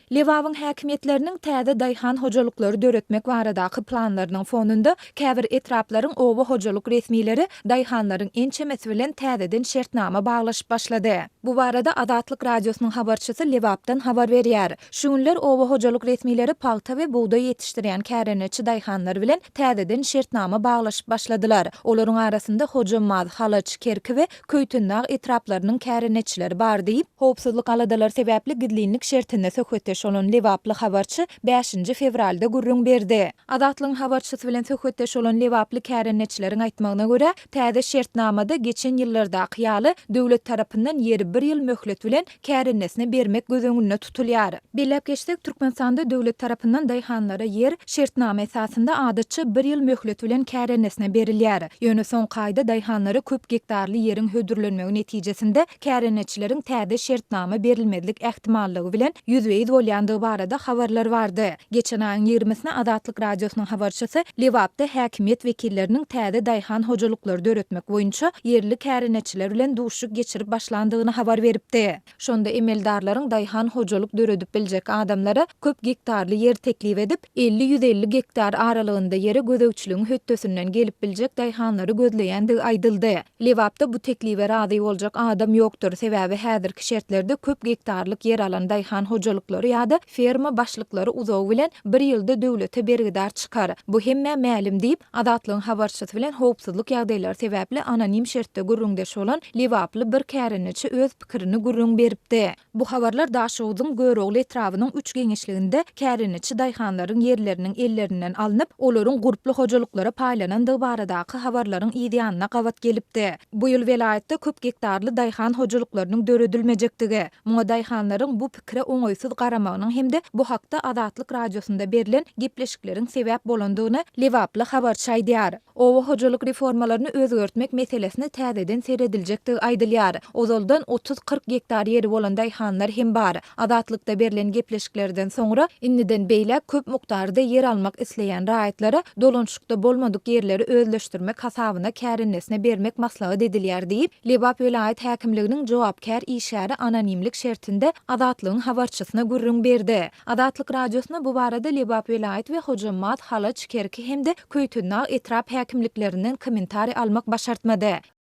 Lebabyň häkimiýetleriniň täze daýhan hojalyklary döretmek baradaky planlarynyň fonunda, käbir etraplaryň oba hojalyk resmileri daýhanlaryň ençemesi bilen täzeden şertnama baglaşyp başlady. Bu barada Azatlyk Radiosynyň habarçysy Lebapdan habar berýär. Şu günler oba hojalyk resmileri pagta we bugdaý ýetişdirýän kärendeçi daýhanlar bilen täzeden şertnama baglaşyp başladylar. Olaryň arasynda Hojambaz, Halaç, Kerki we Köýtendag etraplarynyň kärendeçileri bar diýip, howpsuzlyk aladalary sebäpli gizlinlik şertinde söhbetdeş bolan lebaply habarçy bäşinji fewralda gürrüň berdi. Azatlygyň habarçysy bilen söhbetdeş bolan lebaply kärendeçileriň aýtmagyna görä, täze şertnamada geçen ýyllardaky ýaly döwlet tarapyndan ýeri bir ýyl möhlet bilen kärendesine bermek göz öňünde tutulýar. Belläp geçsek, Türkmenistanda döwlet tarapyndan daýhanlara ýer şertnama esasynda adatça bir ýyl möhlet bilen kärendesine berilýär. Ýöne soňky aýda daýhanlara köp gektarly ýeriň hödürlenmegi netijesinde kärendeçileriň täze şertnama berilmezlik ähtimallygy bilen ýüzbe-ýüz bolýandygy barada habarlar bardy. Geçen aýyň ýigrimisine Azatlyk Radiosynyň habarçysy Lebapda häkimiýet wekilleriniň täze daýhan hojalyklary döretmek boýunça ýerli kärendeçiler bilen duşuşyk geçirip başlandygyny habar beripdi. Şonda emeldarlaryň daýhan hojalyk döredip biljek adamlara köp gektarly ýer teklip edip, 50-150 gektar aralygynda ýere gözegçiligiň hötdesinden gelip biljek daýhanlary gözleýändigi aýdyldy. Lebapda bu teklibe razy boljak adam ýokdur, sebäbi häzirki şertlerde köp gektarlyk ýer alan daýhan hojalyklary ýa-da ferma başlyklary uzagy bilen bir ýylda döwlete bergidar çykar. Bu hemmä mälim diýip, Azatlygyň habarçysy bilen howpsuzlyk ýagdaýlary sebäpli anonim şertde gürrüňdeş bolan lebaply bir kärendeçi öz pikirini gürrüň beripdi. Bu habarlar Daşoguzyň Görogly etrabynyň üç geňeşliginde kärendeçi daýhanlaryň ýerleriniň ellerinden alnyp, olaryň gurply hojalyklara paýlanandygy baradaky habarlaryň yzýanyna gabat gelipdi. Bu ýyl welaýatda köp gektarly daýhan hojalyklarynyň döredilmejekdigi, muňa daýhanlaryň bu pikire oňaýsyz garamagynyň hem-de bu hakda Azatlyk Radiosynda berlen gepleşikleriň sebäp bolandygyny lebaply habarçy aýdýar. Oba hojalyk reformalaryny özgertmek meselesine täzeden serediljekdigi aýdylýar. Ozaldan otuz-kyrk gektar ýeri bolan daýhanlar hem bar. Azatlykda berlen gepleşiklerden soňra, indiden beýläk köp mukdarda ýer almak isleýän raýatlara dolanyşykda bolmadyk ýerleri özleşdirmek hasabyna kärendesine bermek maslahat edilýär diýip, Lebap welaýat häkimliginiň jogapkär işgäri anonimlik şertinde Azatlygyň habarçysyna gürrüň berdi. Azatlyk Radiosyna bu barada Lebap welaýat we Hojambaz, Halaç, Kerki hem-de Köýtendag etrap häkimliklerinden kommentariý almak başartmady.